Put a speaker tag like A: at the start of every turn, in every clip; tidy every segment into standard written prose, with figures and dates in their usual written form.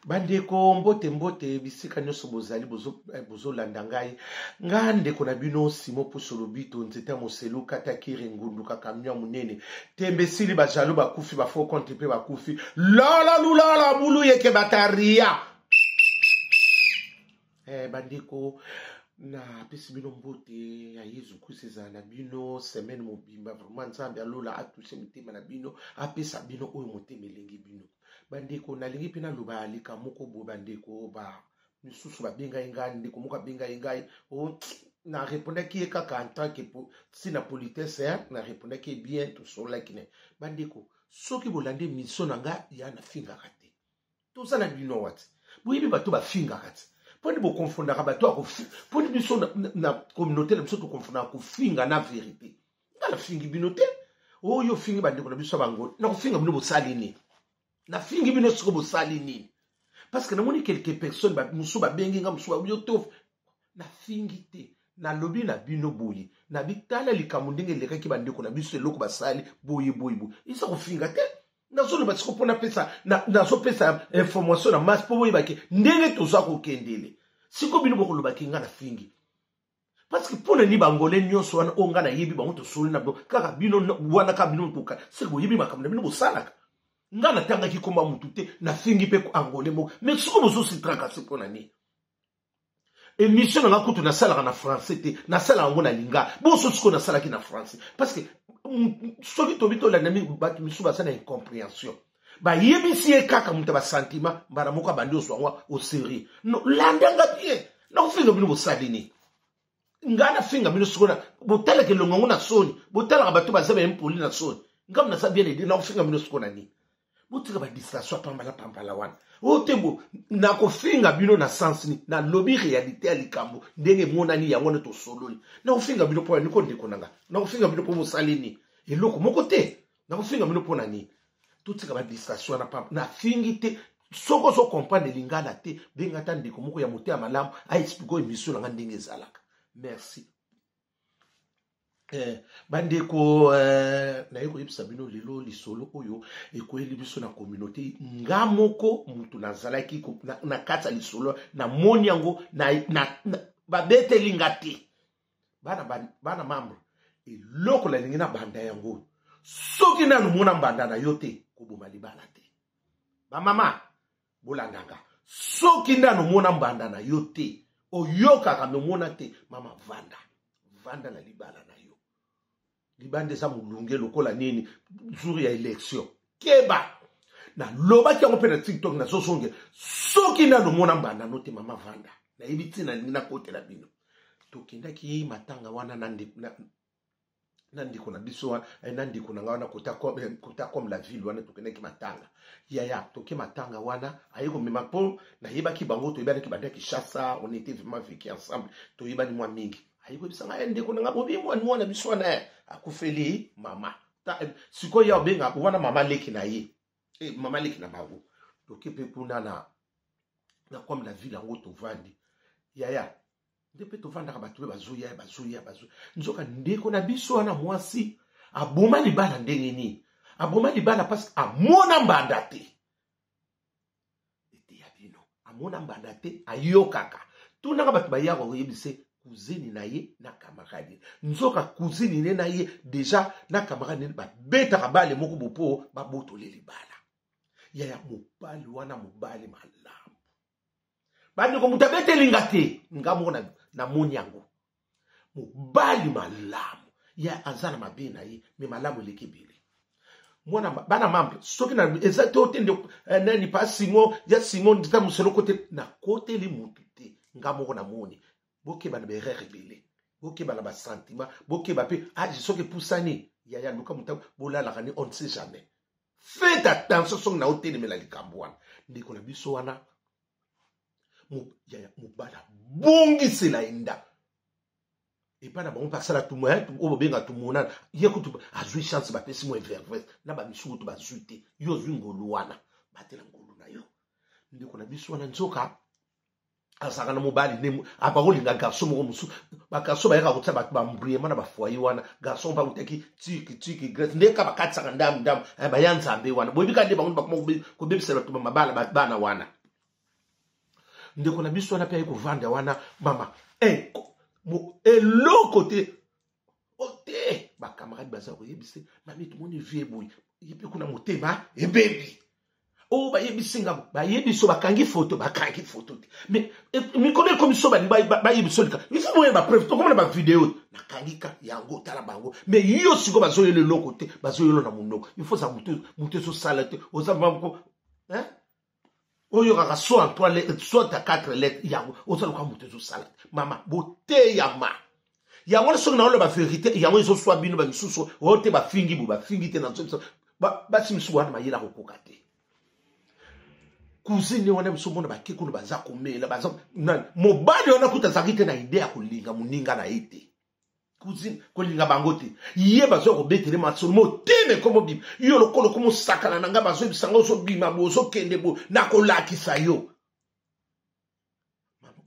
A: Bandeko, mbote mbote bisika nyonso bozali bozolanda ngai. Nga ndeko na bino Simon Puso Lobito, nzete ya moselu kata kiri ngundu kaka ya monene. Tembe esili, ba jaloux bakufi, ba faux compte pe bakufi. Lala lulala bulu yeke bataria. Bandeko, napesi bino mbote ya Yesu Kristo ezala na bino semaine mobimba. Vraiment Nzambe alola atouche mitema na bino, apesa bino oyo motema elingi bino. Bandeko, nalingi mpe naloba likambo moko boye. Bandeko ba misusu babengai ngai, ndeko moko abengai ngai, oh, na répondaki ye kaka en tant que si na politesse, hein, na répondaki ye bien, tosololaki ne. Bandeko, soki bolandi émission na ngai ya nafingaka te, toza na bino wati, boyebi bato bafingaka te. Mponi bokonfondaka bato ya mponi biso na communauté na biso tokonfondaka kofinga na vérité. Nga nafingi bino te, oyo ofingi bandeko na biso ya bango, nakofinga bino bosali nini? Nafingi bino siko bosali nini? Parce que namoni quelques personnes mosusu babengi nga, mosusu yo to nafingi te. Nalobi na bino boye, nabi tala likambo ndenge elekaki, bandeko na biso eloko basali boye boye boye, eza kofinga te. Nazoloba siko mpo napesa, nazopesa information na masse mpo boyebaki ndenge toza kokendele. Siko bino bokolobaki nga nafingi parce que mpo na nini? Bangole nyonso wana oyo nga nayebi bango, tosoli na bino kaka bino wana, kaka bino toka seke boyebi makambo na bino bosalaka. Nga natangaki komba mutu te, nafingi mpe angolais moko, mais siko bozositraka mpo na nini? Émission na nga kutu nasalaka na français te, nasalaka yango na linga boso. Sikoyo nasalaki na français parce que soki tobi tolanda mingi, bato misusu baza na incompréhension. Bayebisi ye kaka moto ya basentiment, mbala moko abandi ozwa yango au sérieux. No, landanga bien, nakofinga bino bosali nini? Nga nafinga bino sikoyo botalaka elongo yango na soni, botalaka bato baza baimpoli na soni. Ngambo naza bien ede, nakofinga bino sikoyo na nini? Botika badistraction pambala pambala wana oyo te. Bo nakofinga bino na sens nini? Nalobi réalité ya likambo ndenge emonani, yango wana tosololi. Nakofinga bino mpo niko ndeko na nga, nakofinga bino mpo bosali nini? Eloko moko te. Nakofinga bino mpo na nini? Totika badistraction wana pamba. Nafingi te. Soki ozokomprendre lingala te, benga ata ndeko moko ya motema malamu aexplike émission na nga ndenge ezalaka. Merci. Bandeko, naye koyebisa bino lelo lisolo oyo ekweyeli biso na communauté. Nga moko mutu nazalaki na kati ya lisolo, namoni yango na babeteli nga te. Bana membre, eloko nalingi na banda yango: soki nanu mona mbanda na yo te, koboma libala te. Bamama, bolandanga, soki nanu mona mbanda na yo te, oyokaka me omona te, mama, vanda, vanda na libala na yo. Libanda eza molunge lokola nini jour ya élection. Keba, nalobaki yango mpe na TikTok, nazozongela: soki nanu mona mbanda no te, mama, vanda. Nayebi ntina nalingi nakotela bino. Tokendaki matanga wana na ndeko na biso wana, na ndeko na ngai wana kota comme la ville wana. Tokendaki matanga, yaya, toke matanga wana, aye komema mpo nayebaki bango, toyebanaki banda Kinshasa, on était vraiment vécu ensemble, toyebani mwa mingi. Aye koyebisa ngai, ndeko na ngai bobi, mwana biso wana akufeli mama. Sikoyo ya obenga wana mama leki na ye, mama leki na bango. Toke mpe kuna na comme la ville yango, tovandi, yaya, nde mpe tovandaka, bato mpe bazoya, bazoya, bazoya. Nzoka ndeko na biso wana mwasi aboma libala. Ndenge nini aboma libala? Parce amona mbanda te. Eteya bino, amona mbanda te, ayokaka. Tunaka bato bayaka koyebise cousine na ye na camarade. Nzoka cousine ne na ye déjà na camarade ne babetaka bale moko bo mpo babotole libala. Yaya, mobali wana mobali malamu. Bandeko, moto abetelinga te, nga moko namoni yango. Mobali malamu ye aza na mabe na ye, me malamu eleki ebele. Mwana bana membre, soki na eza te ote nde nani pa Simon ya Simon ndita mosolo kote, nakoteli mutu te, nga moko namoni. Bokeba na baerreur ebele, bokeba na basentiment, bokeba mpe age soki epusani. Yaya, luka moto bolalaka ni, on ne sait jamais. Faites attention soki na otelemela likambo wana. Ndeko na biso wana, yaya, mobali abongisela ye ndako epai na bango mpe asala oyo bobenga tumonana. Ye kutu azwi chance, bapesi mo everves na bamisu kutu bazwi te. Yo ozwi ngolu wana, batela ngolu na yo. Ndeko na biso wana, nzoka azalaka na mobali nde abakolinga garçon moko mosusu. Bagarçon bayaka kotia bato bambriema na bafoyer wana. Garçon bautaki Turquie, Turquie, Grèce, nde ka bakatisaka ndambu ndambu, baya nzambe wana. Boyebi ka nde bango bakoma kobebisa bato bamabala bana wana. Ndeko na biso wana mpe aye kovanda wana mama eh, eloko te o te. Bakamarade baza koyebisa mami, tomoni vie boye, ye mpe kuna motema ebebi. Oyo bayebisi nga, bayebi so bakangi foto, bakangi foto te. Mais mikolo ekomi so balingi bayebi so lika il faut boye bapreuve, tokomona bavideo nakangi ka yango, tala bango. Mais yo sikoyo bazoyela eloko te, bazoyela na monoko. Il faut za motu motu ezosala te, oza moko oyokaka soit en trois lettres, soit à quatre lettres, yango oza lokola moto ezosala te. Mama, boteyama yango wana. Soki naoloba verité, yango ezoswa bino. Bamisusu oyo te bafingi bo bafingi te na nzoto. Basi misusu wana mayela kokoka te. Cousine wana biso mona bake kuna, baza komela, baza nani. Mobali wana kuta azalaki te na idée ya kolinga moninga na ye te, cousine kolinga bango te. Ye bazwa kobetele masolo, motema ekomo bima. Yo lokola okomosakana na ngai, bazoyebisa ngo ozobima bo, ozokende bo, nakolakisa yo.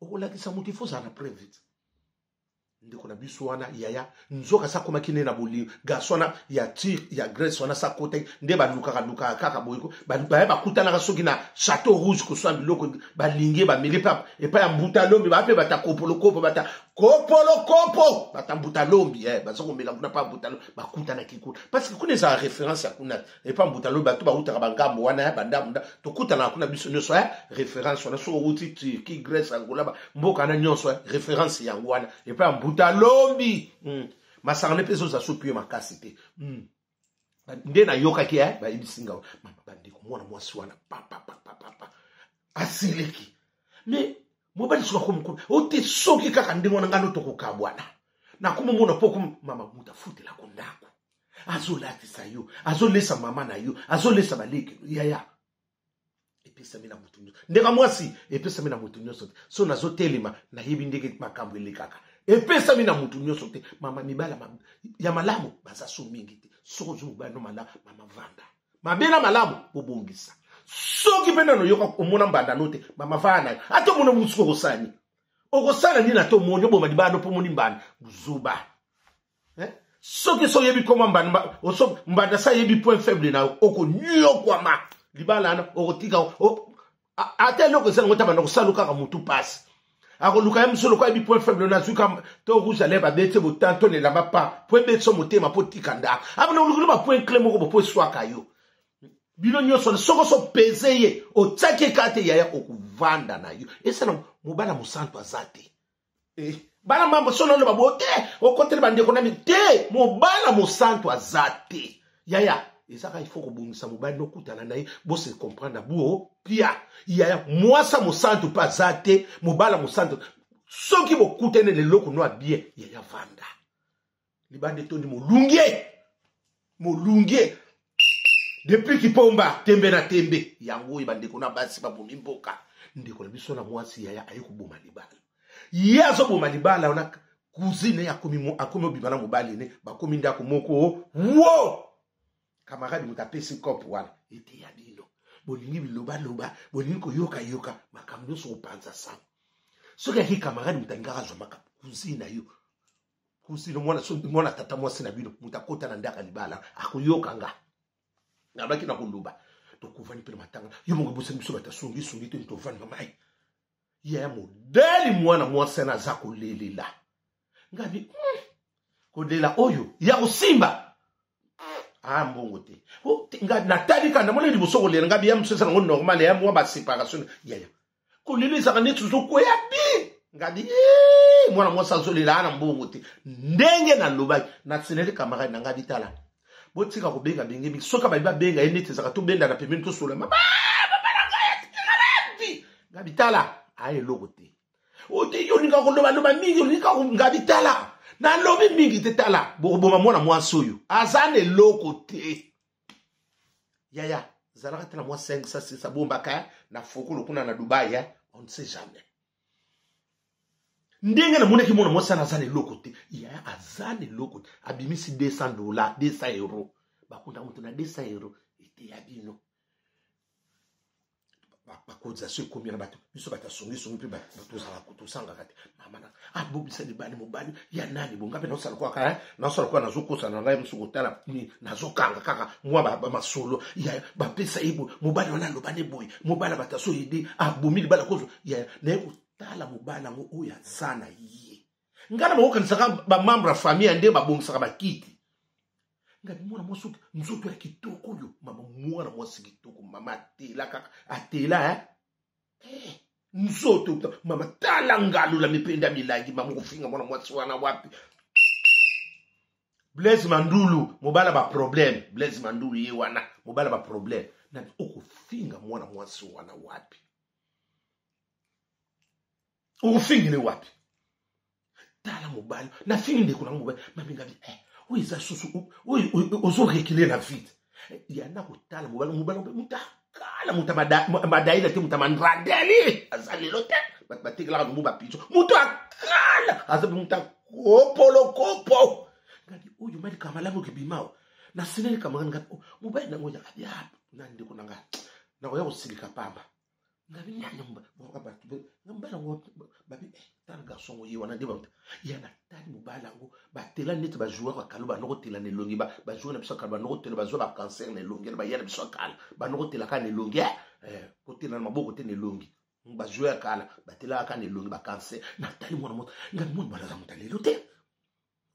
A: Okolakisa moto, ifo ozala na preuve. Ndeko na biso wana yaya, nzoka sa akomaki nde na bolingo. Garçon wana ya tir ya Grèce wana, sa akotaki nde balukaka lukaka kaka boyeko, baya bakutanaka soki na Chateau Rouge koswa biloko, balingi bameli mpe epai ya Mbuta Lombi, baa mpe bata kopolokopo, bata kopolokopo, bata Mbuta Lombi eh, baza komela kuna mpa Mbuta Lombi. Bakutanaki kuna parce que kuna ezala référence ya kuna epa Mbuta Lombi. Bato bautaka bangambo wana ya bandambo, tokutanaka kuna biso nyonso ya référence wana. Soki outi Turquie, Grèce, Angola, mboka wana nyonso référence yango wana epa ya Mbuta Lombi. Masanga mpe ezoza so pio makasi te. Nde nayokaki bayebisi nga bandeko, mwana mwasi wana papapapapa asiliki. Mais mobali soki akomi kuna ote, soki kaka ndenge wana, ngano tokokabwana. Nakomomona mpo mama moto afutelako ndako, azolatisa yo, azolesa mama na yo, azolesa baleki. Yaya, epesami na motu nyonso. Ndeka mwasi, epesami na motu nyonso te. So nazotelema, nayebi ndenge makambo elekaka. Epesami na motu nyonso te. Mama, mibala ya malamu baza so mingi te. Soki ozwi mobali no malamu, mama, vanda. Mabe na malamu bobongisa. Soki mpe nano yoka omona mbanda no te, mama, vanda na yo. Ata omona mosuku, okosala nini? Okosala nini? Ata omoni oboma libala mpo omoni mbanda, buzuba, eh? Soki so oyebi koma mbanda, mbanda sa ayebi point faible na yo, okonyokwama libala wana, okotika ata eloko eza nango ta banda kosala kaka motu pasi. Akoluka ye mosu lokola ayebi point faible na azwi to rouge à lèvre, abeti botan to nelamba pa po ebeti so motema po tika ndako abana olukuli ba point clé moko bo po eswaka yo. Bino nyonso, soki oso peze ye, otiaki eka te, yaya, okovanda na yo. Esala mobala mosantu aza te. Eh, bana mambo so naloba bo te, okoteli bandeko nami te. Mobala mosantu aza te, yaya. Ezaka il faut kobongisa mobali, nokutana na ye, bose comprendre buo pia. Yaya, mwasa mosantu mpe aza te. Mobala mosantu, soki bokutani na eloko no abie, yaya, vanda. Libanda etondi molunge, molunge depuis kipomba, tembe na tembe. Yango oyo bandeko na basi babomi mboka. Ndeko na biso na mwasi, yaya, aye koboma libala. Ye azoboma libala wana, cousine ye akomi obima na mobali ne, bakomi ndako moko wo. Camarade moto apesi cope wana, eteya bino. Bolingi bilobaloba, bolingi koyokayoka makambo nyonso, kopanza sango. Soki ayaki camarade moto alingaka azwa makambo, cousine na yo, cousine, mwana, mwana tata mwasi na bino, moto akota na ndako ya libala, akoyoka nga nabaki na koloba. Tokovandi mpe na matanga, yo moko ebosani biso bato asongisongi te. Tovandi, mama yaya modeli, mwana mwasi wana aza kolelela ngabi kolela oyo ya kosimba ah mbongo te. Nga natali kaka, namoni liboso kolela ngabi ya mosusu eza nango normal ya mwa baséparation. Yaya, kolela ezalaka neti ozokwea bi. Ngabi mwana mwasi azolela ana mbongo te. Ndenge nalobaki, natineli camarade na ngabi: tala, botika kobenga benge mingi. Soki babi babenga ye neti ezalaka, tobenda na pembeni, tosola mama na ngai. Ngabi: tala, aya eloko te. Ote yo olinga kolobaloba mingi, olinga. Ngabi: tala, nalobi mingi te. Tala, bokoboma mwana mwasi oyo, aza na eloko te. Yaya, zalaka te na mwa 5 6 bombaka na fokolo kuna na Dubai, on ne sait jamais. Ndenge namonaki mwana mwasi wana aza na eloko te, yaya, aza na eloko te. Abimisi 200 dollar, 200 euro, bakunda moto na 200 euro. Eteya bino. Bacotisation ekomi na bato, biso bato ya songisongi mpe tozalaka tosangaka te. Mama na abobisa libali, mobali ya nani bonga mpe naosala kwaka, naosala kwa, nazokosa na ngai mosu kotala, nazokanga kaka mwa masolo ya bapesa ye boye. Mobali wana aloba ne boye, mobali ya bato azoyede abomi libala kozwa ya naye kotala mobali yango oyo aza na ye. Ngai na bakokanisaka bamembre ya famille ya nde babongisaka bakiti. Ngai mwana mwasi nzoto ya kitoko oyo, mama, mwana mwasi kitoko, mama atela kaka atela, eh? Eh, nzoto mama, tala ngalula mipenda milangi, mama kofinga mwana mwasi wana wapi? Blaise Mandulu, mobala ba problème. Blaise Mandulu ye wana mobala ba problème, nani okofinga mwana mwasi wana wapi? Okofingele wapi? Tala mobali, nafingi ndeko nango mobali mamingabi, eh, oyo eza susu oyo ozorekile na vide ya na kotala mobali. Mobali moto akala, moto madaila te, moto mandradeli aza lelo te. Bato batekelaka lumbu bapiso, moto akala aza moto akopolokopo. Ngabi oyo malikama malamu ekebimao naseneli kamaka ngabi oh, mobali nango yaka na ndeko na ngai nakoya kosilika pamba. Ngabi nani mobali yango? Babi eh, tala garçon ngo ye wana nde bato ya natali mobali yango batela neti bajoueur ya kala banda kotela na elongi. Bajoueur na biso ya kala banda kotela, bazwa bacancer na elongi. Na baya na biso ya kala banda kotela kaka na elongi, eh, kotela na maboko te, na elongi. Bajoueur ya kala batelaka kaka na elongi, bacancer. Natali mwana moto, ngabi mwana mobali aza moto alelo te.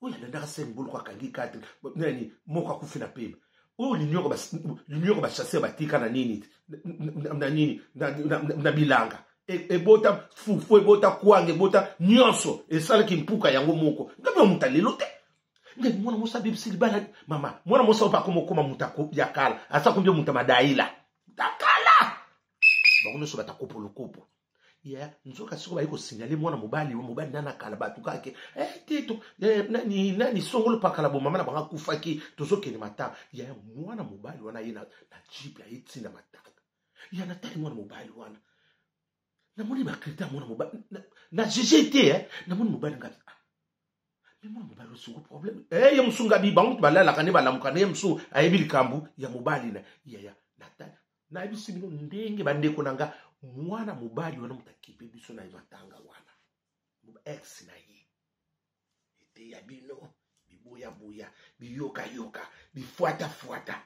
A: Oyo alandaka sene boloko, akangi kate nani moko akufi na pema. Oyo linioko bachasseur batika na nini, na nini, na bilanga ebota fufu, ebota kwanga, ebota nyonso, esalaki mpuka yango moko. Ngabi ya moto alelo te. Ngai mwana mosa abebisi libala. Mama, mwana mosa oyo akoma okoma moto ya kala, asa kombia moto madaila takala, bango nyonso batakopolokopo ya nzoka. Sikoyo baye kosignale mwana mobali, mobali nani akala, bato kake eh, te to eh, nani nani songolo pakala bomama na bango akufaki, tozokende matanga ya mwana mobali wana. Ye na jipe aye ntina matanga ya natali mwana mobali wana, namoni bacritère mwana mobali na juge te, eh. Namoni mobali ngabi, ah, me mwana mobali osuku problème, eh, ye mosu ngabi bango balalaka nde balamuka na ye mosu ayebi likambo ya mobali na yaya. Natali, nayebisi bino ndenge bandeko na nga, mwana mobali wana moto akipe biso na matanga wana, ex na ye. Eteya bino biboyaboya, biyokayoka, bifuatafuata.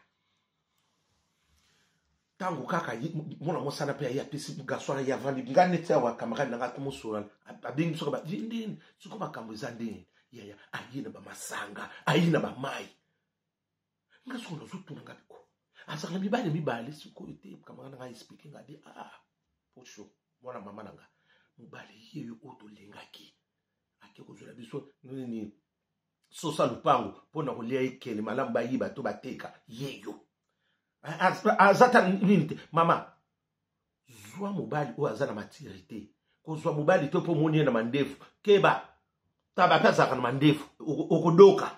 A: Ntango kaka mwana mosala mpe aye apesi garçon wana, ye avandi nga neti awa, camarade na nga akomosola, abengi biso kaka ndeni siko makambo eza ndeni. Yaya aye na bamasanga, aye na bamai. Nga soko nazotuna, nga biko azalaka na mibale mibale sikoyo te. Camarade na nga explike nga bi, ah, posho mwana mama na nga mobali ye yo oyo tolingaki ake kozwela biso nini sosa lupango mpo na kolia ekele malamu, bayiba to bateka ye yo aza ta nini te. Mama, zwa mobali oyo aza na maturité. Kozwa mobali te mpo omoni ye na mandefu. Keba, taba mpe azalaka na mandefu, okodoka.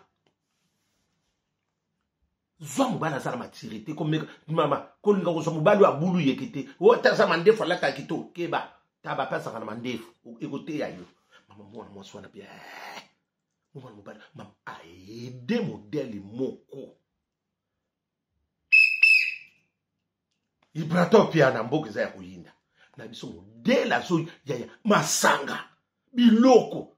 A: Zwa mobali aza na maturité. Komeka mama kolinga kozwa mobali oyo abulu yeke te, oyo ata aza mandefu alataka kitoko. Keba, taba mpe azalaka na mandefu, ekoteya yo. Mama, mwana mwasi wana mpe eh, mwana mobali, mama aide modele moko Ibrato pia na mboka eza ya koyinda na biso. Modele azo yaya masanga biloko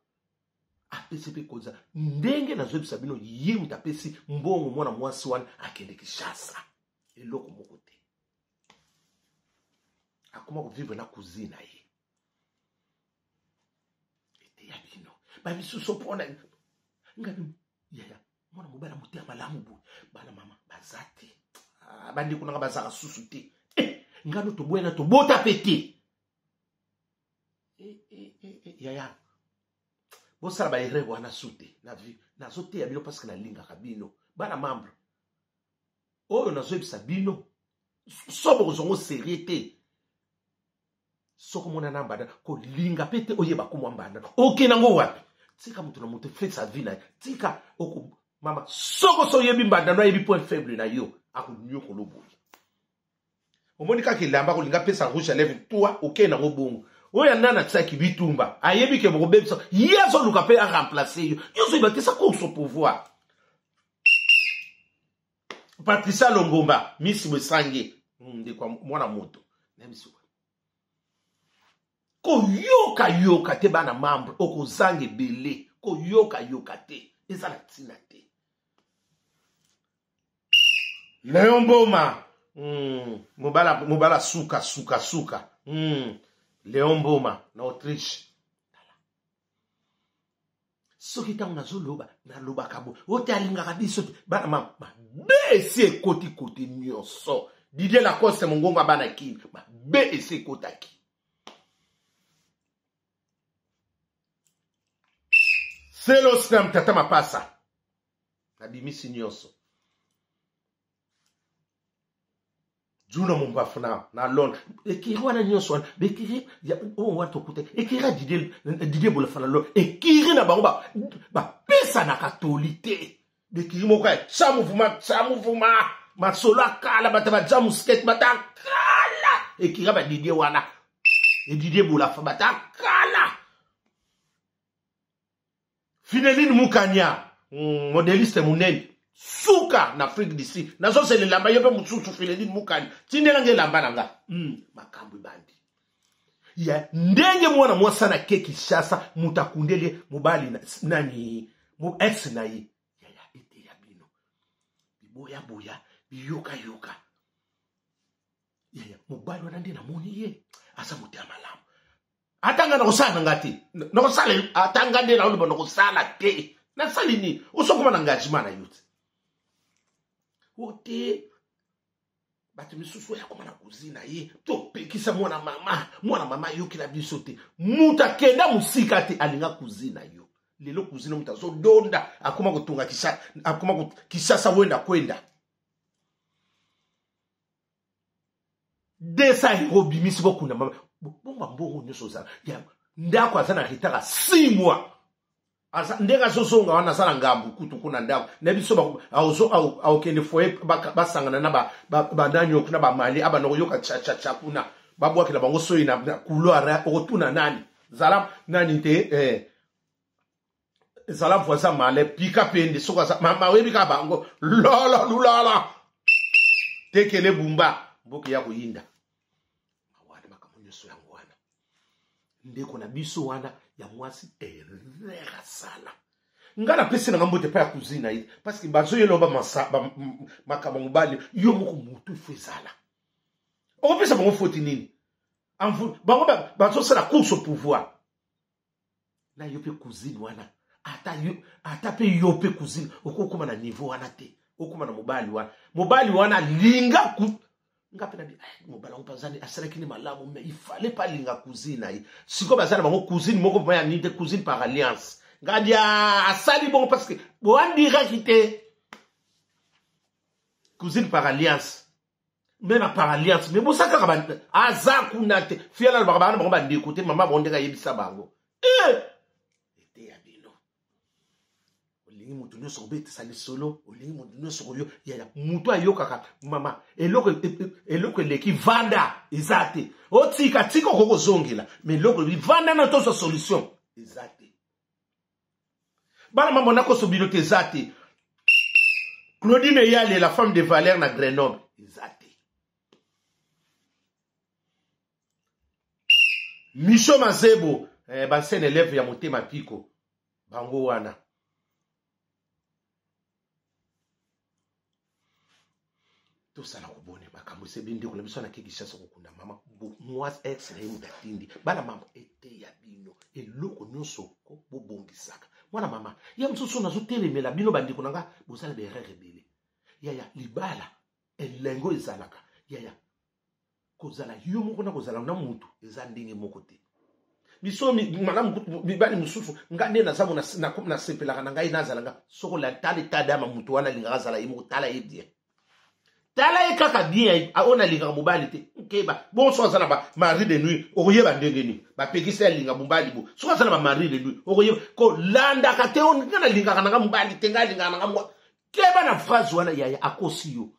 A: apesi mpe koza ndenge nazoyebisa bino, ye moto apesi mbongo mwana mwasi wana akende Kinshasa, eloko moko te, akoma kovivre na cousine na ye. Eteya bino bamisusu mpona ngabi yaya mwana mobali ya motema malamu boye. Bana mama baza te, ah, bandeko nanga bazaka susu te, eh, ngano toboyana tobota mpe te. Eh, eh, eh, eh, yaya bosala baerreur wana su te na vie. Nazoteya bino parce que nalingaka bino bana membre oyo. Nazoyebisa bino so bokozongo serie te. Soki omona na mbanda, kolinga mpe te oyeba komwa mbanda okende yango wapi. Tika moto na moto fait sa vie na ye. Tika oko mama, soko so oyebi mbanda no, ayebi point faible na yo, akonyokolo boye. Omoni kaka elamba kolinga apesa rouge à lèvre, toi okende yango bongo. Oyo nani atiaki bitumba, ayebi ke bokobebisa ye, azoluka mpe aremplace yo. Yo ozoyeba te sa course au pouvoir. Patricia Longomba misi bwesange, ndeko mwana moto na biso. Koyoka yoka te bana membre, okozanga ebele. Koyoka yoka te, eza na ntina te. Leon Mboma, mobala, mobala suka suka suka. Leon Mboma na Autriche. Soki ntango nazoloba nalobaka bo ote alingaka biso te bana mama mabe esi ekoti kote nyonso. Didier Lacoste mongongo ya bana Kin, mabe esi ekotaki. Selo Slam tata mapasa nabimisi nyonso. Juno Mumbafu na Londres ekiri wana nyonso wana bekiri oyo wana tokuta ekiri ya Didier Bolafa na Londres ekiri na bango bapesanaka toli te bekiri moko ya tsa mouvement tsa mouvement masolo akala bato ba tsa musket bato akala ekiri ya ba Didier wana e Didier Bolafa bato akala Fineline Mukanya, modeliste munene suka na Afrique du Sud. Nazozela elamba yo mpe mosusu Fineline Mukanya, tindela nga elamba na nga. Makambo ebandi ya ndenge mwana mwasi na ke Kinshasa, moto akundeli ye mobali nani ex na ye yaya eteya bino biboyaboya biyokayoka yaya mobali wana nde namoni ye aza moto ya malamu. Ata nga nakosala na nga te, nakosala ata nga nde naoloba nakosala te, nasali nini? Osokoma na engagement na yo te o te. Bato misusu oyo akoma na cousine na ye, topekisa mwana mama, mwana mama ayokela biso te. Moto akenda mosika te, alinga cousine na yo. Lelo cousine moto azodonda, akoma kotonga akoma Kinshasa wenda kwenda. 200 euros bimisi bokunda mama. Bongo mbongo nyonso ozala ya ndako aza na retard ya 6 mois. Aza, ndenge azozonga wana aza na ngambu kutu kuna ndako na biso aokende foyer basangana na banani oyo kuna bamali abanda koyoka chachacha kuna babwakela bango soyi na couloir. Okotuna nani zala nani te, zala voisin malin pika pende soki aza mama oyebi kaka bango lolo lulala tekele bumba mboka ya koyinda wana makambo nyonso yango wana ndeko na biso wana ya mwasi erreur asala. Nga napesi nanga mbote epai ya cousine na ye parce que bazoyela makambo mobali yo moko motu fo ezala okopesa bango foti nini bango bazosala course au pouvoir na yo mpe cousine wana ata yo, ata mpe yo mpe cousine okokoma na niveau wana te, okoma na mobali wana, mobali wana alinga ku nga mpe nabi mobali yango mpe asalaki nde malamu mais il fallait pas alinga cousine na ye. Sikoyo baza na bango cousine moko mpe ya nini te, cousine par alliance. Ngadi asali bongo parce que boandiraki te cousine par alliance, mais na par alliance mais bosa kaka aza kuna te. Fiala alobaka bana bango bandeko te, mama bango ndenge ayebisa bango. Eteya bino. Olingi moto nyonso kobetisa lisolo, olingi moto nyonso koyo yaya moto ayokaka mama eloko eleki vanda eza te, otika tika okoki kozongela mais eloko eleki vanda na tozwa solution eza te. Bana mama nakoso bino te eza te. Claudine Eyale, la femme de Valère na Grenoble, eza te. Micho Mazebo, bancien élève ya motema piko, bango wana. Tosala kobone makambo esebi ndeko na biso na Kinshasa kokunda mama mwasi ex na ye moto atindi bana mama eteya bino eloko nyonso ko bobongisaka mwana mama ya mosusu nazotelemela bino bandeko na nga bozala ba erreur ebele yaya libala elengo ezalaka yaya kozala yo moko na kozala na mutu eza ndenge moko te. Biso malamu kutu mibali mosusu nga nde naza mo nasepelaka na ngai nazala nga soko la tala etat d'âme mutu wana alingaka azala ye moko, tala ye bien, tala ye kaka bien, oyo nalingaka mobali te nkeba bon so aza na ba mari de nuit okoyeba ndenge nini bapekisi alinga mobali bo soki aza na ba mari de nuit okoyeba kolandaka te oyo nga nalingaka nanga mobali te, nga alingaka nanga mwa keba na phrase wana yaya akosi yo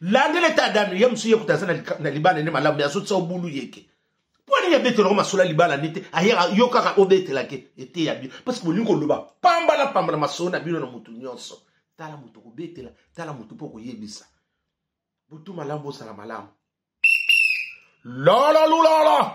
A: landela etat d'âme ye mosusu ye kuta aza na libala nde malamu azotisa obulu yeke mpo nini abetelaka masolo ya libala nde te ayaka yo kaka obetelake eteya bino parce que bolingi koloba pambala pambala masolo na bino na motu nyonso. Tala motu kobetela, tala motu mpo koyebisa butu malamu, bosala malamu lolo lulolo.